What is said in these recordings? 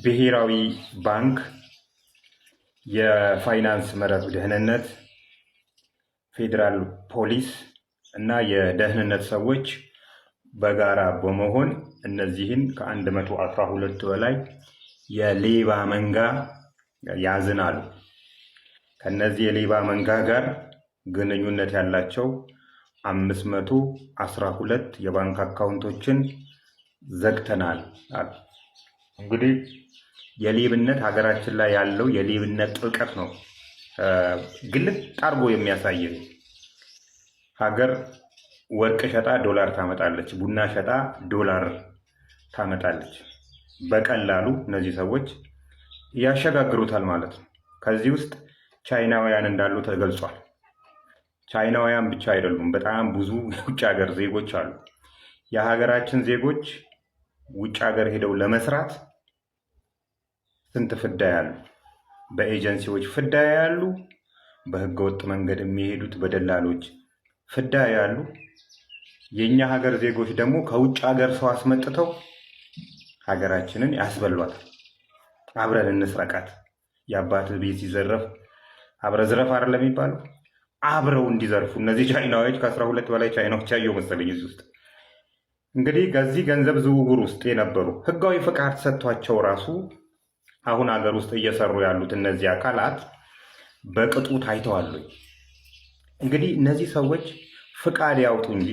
ብሔራዊ ባንክ፣ የፋይናንስ መረብ ደህንነት፣ ፌዴራል ፖሊስ እና የደህንነት ሰዎች በጋራ በመሆን እነዚህን ከ112 በላይ የሌባ መንጋ ያዝናሉ። ከነዚህ የሌባ መንጋ ጋር ግንኙነት ያላቸው 512 የባንክ አካውንቶችን ዘግተናል አሉ። እንግዲህ የሌብነት ሀገራችን ላይ ያለው የሌብነት ጥልቀት ነው ግልጥ አድርጎ የሚያሳይ። ሀገር ወርቅ ሸጣ ዶላር ታመጣለች፣ ቡና ሸጣ ዶላር ታመጣለች። በቀላሉ እነዚህ ሰዎች ያሸጋግሩታል ማለት ነው። ከዚህ ውስጥ ቻይናውያን እንዳሉ ተገልጿል። ቻይናውያን ብቻ አይደሉም፣ በጣም ብዙ የውጭ ሀገር ዜጎች አሉ። የሀገራችን ዜጎች ውጭ ሀገር ሄደው ለመስራት ስንት ፍዳ ያሉ፣ በኤጀንሲዎች ፍዳ ያሉ፣ በህገወጥ መንገድ የሚሄዱት በደላሎች ፍዳ ያሉ፣ የእኛ ሀገር ዜጎች ደግሞ ከውጭ ሀገር ሰው አስመጥተው ሀገራችንን ያስበሏታል። አብረን እንስረቃት። የአባት ቤት ሲዘረፍ አብረ ዝረፍ አይደለም የሚባለው? አብረው እንዲዘርፉ እነዚህ ቻይናዎች፣ ከ12 በላይ ቻይናዎች ያየው መሰለኝ እዚህ ውስጥ። እንግዲህ ከዚህ ገንዘብ ዝውውር ውስጥ የነበሩ ህጋዊ ፍቃድ ሰጥቷቸው ራሱ አሁን ሀገር ውስጥ እየሰሩ ያሉት እነዚህ አካላት በቅጡ ታይተዋል ወይ? እንግዲህ እነዚህ ሰዎች ፍቃድ ያውጡ እንጂ፣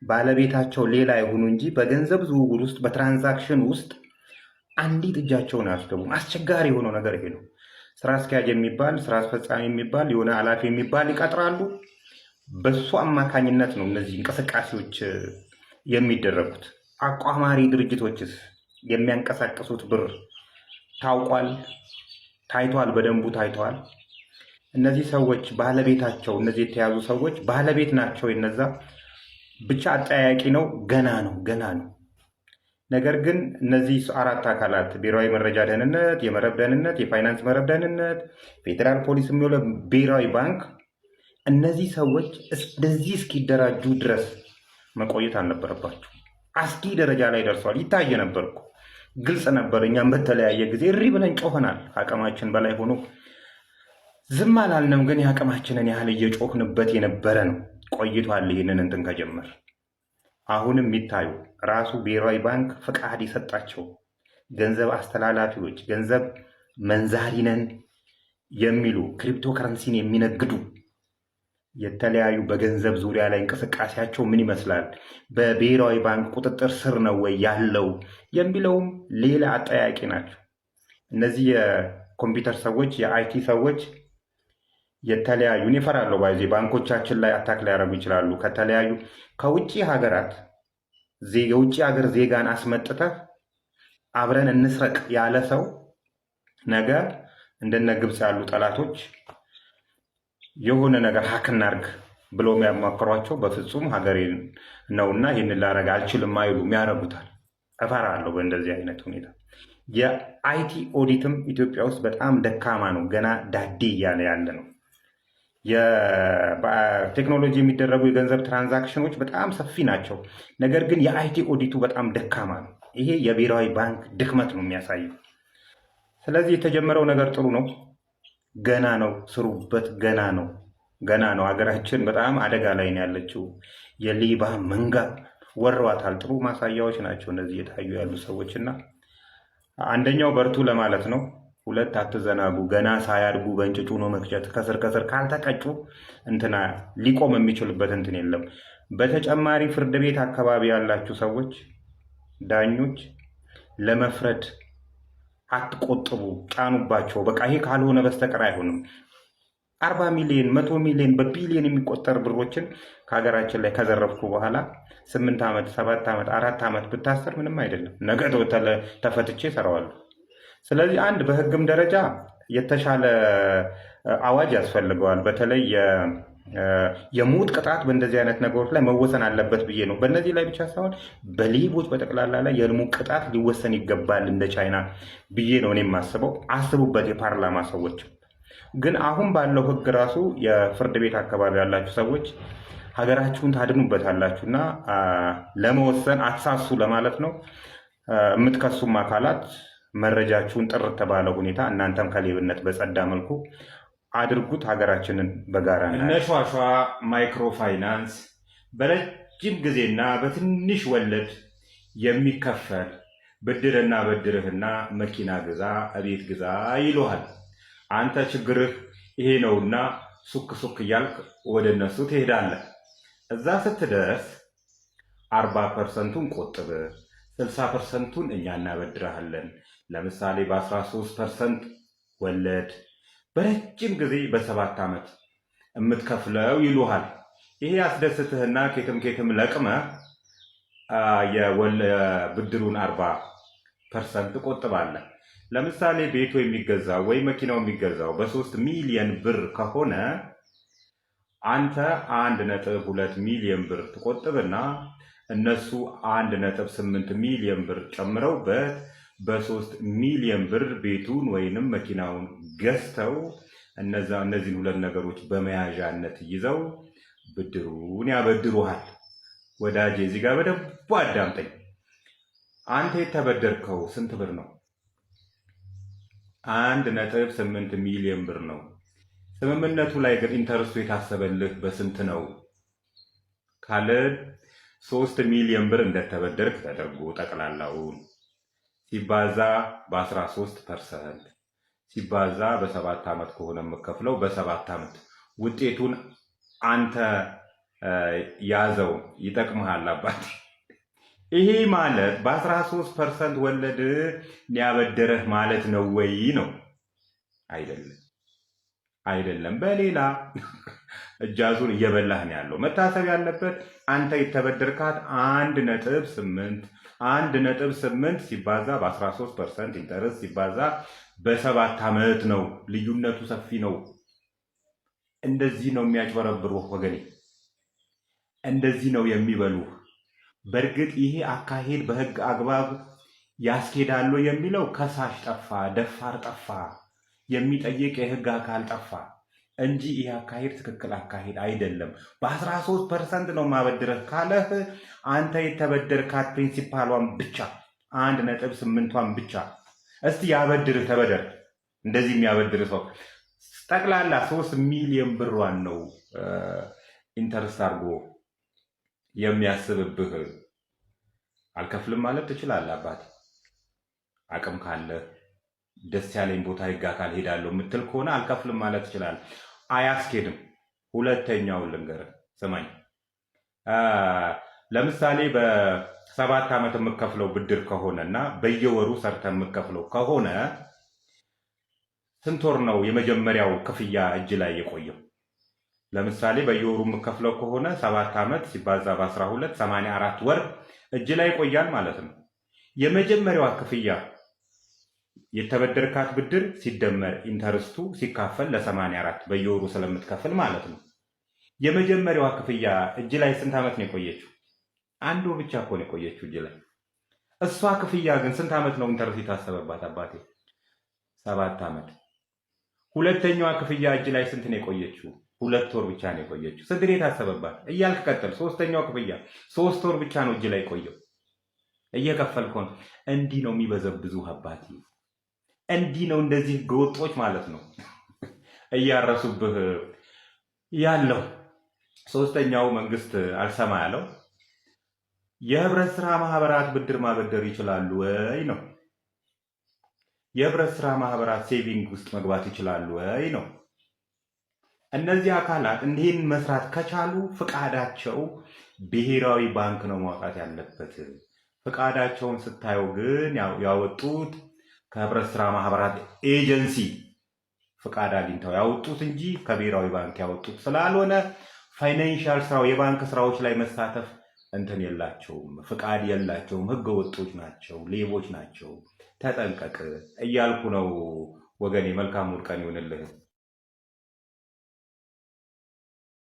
ባለቤታቸው ሌላ ይሁኑ እንጂ፣ በገንዘብ ዝውውር ውስጥ፣ በ transaction ውስጥ አንዲት እጃቸውን አያስገቡም። አስቸጋሪ የሆነው ነገር ይሄ ነው። ስራ አስኪያጅ የሚባል፣ ስራ አስፈጻሚ የሚባል፣ የሆነ ኃላፊ የሚባል ይቀጥራሉ። በሱ አማካኝነት ነው እነዚህ እንቅስቃሴዎች የሚደረጉት። አቋማሪ ድርጅቶችስ የሚያንቀሳቅሱት ብር ታውቋል፣ ታይቷል፣ በደንቡ ታይተዋል። እነዚህ ሰዎች ባለቤታቸው፣ እነዚህ የተያዙ ሰዎች ባለቤት ናቸው። የነዛ ብቻ አጠያያቂ ነው። ገና ነው፣ ገና ነው። ነገር ግን እነዚህ አራት አካላት፣ ብሔራዊ መረጃ ደህንነት፣ የመረብ ደህንነት፣ የፋይናንስ መረብ ደህንነት፣ ፌዴራል ፖሊስ የሚውለው ብሔራዊ ባንክ፣ እነዚህ ሰዎች እንደዚህ እስኪደራጁ ድረስ መቆየት አልነበረባቸው። አስጊ ደረጃ ላይ ደርሰዋል። ይታየ ነበር እኮ፣ ግልጽ ነበር። እኛም በተለያየ ጊዜ እሪ ብለን ጮኸናል። አቅማችን በላይ ሆኖ ዝም አላልንም፣ ግን የአቅማችንን ያህል እየጮህንበት የነበረ ነው። ቆይቷል። ይህንን እንትን ከጀመር አሁንም የሚታዩ ራሱ ብሔራዊ ባንክ ፍቃድ የሰጣቸው ገንዘብ አስተላላፊዎች፣ ገንዘብ መንዛሪ ነን የሚሉ፣ ክሪፕቶ ከረንሲን የሚነግዱ የተለያዩ በገንዘብ ዙሪያ ላይ እንቅስቃሴያቸው ምን ይመስላል፣ በብሔራዊ ባንክ ቁጥጥር ስር ነው ወይ ያለው የሚለውም ሌላ አጠያቂ ናቸው። እነዚህ የኮምፒውተር ሰዎች፣ የ IT ሰዎች የተለያዩ፣ እኔ እፈራለሁ፣ by the way ባንኮቻችን ላይ attack ሊያደርጉ ይችላሉ። ከተለያዩ ከውጭ ሀገራት የውጭ ሀገር ዜጋን አስመጥተህ አብረን እንስረቅ ያለ ሰው ነገ እንደነ ግብፅ ያሉ ጠላቶች የሆነ ነገር hack እናርግ ብሎ የሚያማክሯቸው በፍጹም ሀገሬ ነውና ይህንን ላረግ አልችልም አይሉም፣ ያረጉታል። እፈራለሁ በእንደዚህ አይነት ሁኔታ። የ IT audit ም ኢትዮጵያ ውስጥ በጣም ደካማ ነው። ገና ዳዴ እያለ ያለ ነው። በቴክኖሎጂ የሚደረጉ የገንዘብ transaction ኖች በጣም ሰፊ ናቸው። ነገር ግን የ IT audit ኡ በጣም ደካማ ነው። ይሄ የብሔራዊ ባንክ ድክመት ነው የሚያሳየው። ስለዚህ የተጀመረው ነገር ጥሩ ነው። ገና ነው፣ ስሩበት። ገና ነው፣ ገና ነው። ሀገራችን በጣም አደጋ ላይ ነው ያለችው። የሌባ መንጋ ወረዋታል። ጥሩ ማሳያዎች ናቸው እነዚህ እየታዩ ያሉ ሰዎች እና አንደኛው በርቱ ለማለት ነው። ሁለት አትዘናጉ። ገና ሳያድጉ በእንጭጩ ነው መቅጨት። ከስር ከስር ካልተቀጩ እንትና ሊቆም የሚችልበት እንትን የለም። በተጨማሪ ፍርድ ቤት አካባቢ ያላችሁ ሰዎች፣ ዳኞች ለመፍረድ አትቆጥቡ፣ ጫኑባቸው። በቃ ይሄ ካልሆነ በስተቀር አይሆንም። 40 ሚሊዮን፣ 100 ሚሊዮን፣ በቢሊዮን የሚቆጠር ብሮችን ከሀገራችን ላይ ከዘረፍኩ በኋላ 8 ዓመት፣ 7 ዓመት፣ 4 ዓመት ብታሰር ምንም አይደለም። ነገ ተፈትቼ እሰራዋለሁ። ስለዚህ አንድ በህግም ደረጃ የተሻለ አዋጅ ያስፈልገዋል። በተለይ የሞት ቅጣት በእንደዚህ አይነት ነገሮች ላይ መወሰን አለበት ብዬ ነው። በእነዚህ ላይ ብቻ ሳይሆን በሌቦች በጠቅላላ ላይ የሞት ቅጣት ሊወሰን ይገባል እንደ ቻይና ብዬ ነው እኔ የማስበው። አስቡበት የፓርላማ ሰዎች። ግን አሁን ባለው ህግ ራሱ የፍርድ ቤት አካባቢ ያላችሁ ሰዎች ሀገራችሁን ታድኑበታላችሁ እና ለመወሰን አትሳሱ ለማለት ነው። የምትከሱም አካላት መረጃችሁን ጥርት ባለ ሁኔታ እናንተም ከሌብነት በጸዳ መልኩ አድርጉት። ሀገራችንን በጋራ እነ ሿሿ ማይክሮ ፋይናንስ በረጅም ጊዜና በትንሽ ወለድ የሚከፈል ብድርና በድርህና መኪና ግዛ፣ እቤት ግዛ ይሉሃል። አንተ ችግርህ ይሄ ነውና ሱክ ሱክ እያልክ ወደ እነሱ ትሄዳለህ። እዛ ስትደርስ 40%ቱን ቆጥብ፣ 60%ቱን እኛ እናበድረሃለን። ለምሳሌ በ13% ወለድ በረጅም ጊዜ በ7 ዓመት የምትከፍለው ይሉሃል። ይሄ ያስደስትህና ኬትም ኬትም ለቅመህ ብድሩን 40% ትቆጥባለህ። ለምሳሌ ቤቱ የሚገዛው ወይ መኪናው የሚገዛው በ3 ሚሊየን ብር ከሆነ አንተ 1.2 ሚሊየን ብር ትቆጥብና እነሱ 1.8 ሚሊየን ብር ጨምረውበት በ3 ሚሊየን ብር ቤቱን ወይንም መኪናውን ገዝተው እነዚህን ሁለት ነገሮች በመያዣነት ይዘው ብድሩን ያበድሩሃል። ወዳጄ፣ እዚህ ጋር በደንብ አዳምጠኝ። አንተ የተበደርከው ስንት ብር ነው? 1.8 ሚሊዮን ብር ነው። ስምምነቱ ላይ ግን interest ኡ የታሰበልህ በስንት ነው ካልን 3 ሚሊዮን ብር እንደተበደርክ ተደርጎ ጠቅላላውን ሲባዛ በ13% ሲባዛ በ7 ዓመት ከሆነ የምከፍለው በ7 ዓመት። ውጤቱን አንተ ያዘው፣ ይጠቅምሃል አባቴ። ይሄ ማለት በ13% ወለድ ያበደረህ ማለት ነው ወይ ነው? አይደለም፣ አይደለም። በሌላ እጅ አዙር እየበላህ ነው ያለው። መታሰብ ያለበት አንተ የተበደርካት 1.8፣ 1.8 ሲባዛ በ13% interest ሲባዛ በ7 ዓመት ነው። ልዩነቱ ሰፊ ነው። እንደዚህ ነው የሚያጭበረብሩህ ወገኔ፣ እንደዚህ ነው የሚበሉህ። በእርግጥ ይሄ አካሄድ በህግ አግባብ ያስኬዳሉ የሚለው ከሳሽ ጠፋ፣ ደፋር ጠፋ፣ የሚጠይቅ የህግ አካል ጠፋ እንጂ ይህ አካሄድ ትክክል አካሄድ አይደለም። በ13% ነው ማበድረህ ካለህ አንተ የተበደርካት principal ሏን ብቻ 1.8ቷን ብቻ እስቲ ያበድርህ፣ ተበደር። እንደዚህ የሚያበድር ሰው ጠቅላላ 3 ሚሊዮን ብሯን ነው interest አድርጎ የሚያስብብህ። አልከፍልም ማለት ትችላለህ አባቴ፣ አቅም ካለ ደስ ያለኝ ቦታ ህግ አካል ሄዳለሁ የምትል ከሆነ አልከፍልም ማለት ትችላለህ። አያስኬድም። ሁለተኛውን ልንገርህ፣ ስማኝ። ለምሳሌ በ7 ዓመት የምከፍለው ብድር ከሆነ እና በየወሩ ሰርተ የምከፍለው ከሆነ ስንት ወር ነው የመጀመሪያው ክፍያ እጅ ላይ የቆየው? ለምሳሌ በየወሩ የምከፍለው ከሆነ 7 ዓመት ሲባዛ በ12፣ 84 ወር እጅ ላይ ይቆያል ማለት ነው። የመጀመሪያዋ ክፍያ የተበደርካት ብድር ሲደመር interest ኡ ሲካፈል ለ84፣ በየወሩ ስለምትከፍል ማለት ነው። የመጀመሪያዋ ክፍያ እጅ ላይ ስንት ዓመት ነው የቆየችው? አንድ ወር ብቻ እኮ ነው የቆየችው እጅ ላይ። እሷ ክፍያ ግን ስንት ዓመት ነው interest የታሰበባት አባቴ? 7 ዓመት። ሁለተኛዋ ክፍያ እጅ ላይ ስንት ነው የቆየችው? 2 ወር ብቻ ነው የቆየችው። ስንት ነው የታሰበባት እያልክ ቀጥል። ሶስተኛው ክፍያ 3 ወር ብቻ ነው እጅ ላይ የቆየው። እየከፈልከው ነው። እንዲህ ነው የሚበዘብዙህ አባቴ። እንዲህ ነው፣ እንደዚህ ህገወጦች ማለት ነው እያረሱብህ ያለው። ሶስተኛው መንግስት አልሰማ ያለው የህብረት ስራ ማህበራት ብድር ማበደር ይችላሉ ወይ ነው። የህብረት ስራ ማህበራት saving ውስጥ መግባት ይችላሉ ወይ ነው። እነዚህ አካላት እንዲህን መስራት ከቻሉ ፍቃዳቸው ብሔራዊ ባንክ ነው ማውጣት ያለበት። ፍቃዳቸውን ስታየው ግን ያወጡት ከህብረት ስራ ማህበራት ኤጀንሲ ፍቃድ አግኝተው ያወጡት እንጂ ከብሔራዊ ባንክ ያወጡት ስላልሆነ financial ስራው የባንክ ስራዎች ላይ መሳተፍ እንትን የላቸውም፣ ፍቃድ የላቸውም። ህገ ወጦች ናቸው፣ ሌቦች ናቸው። ተጠንቀቅ እያልኩ ነው ወገኔ። መልካም ቀን ይሁንልህ።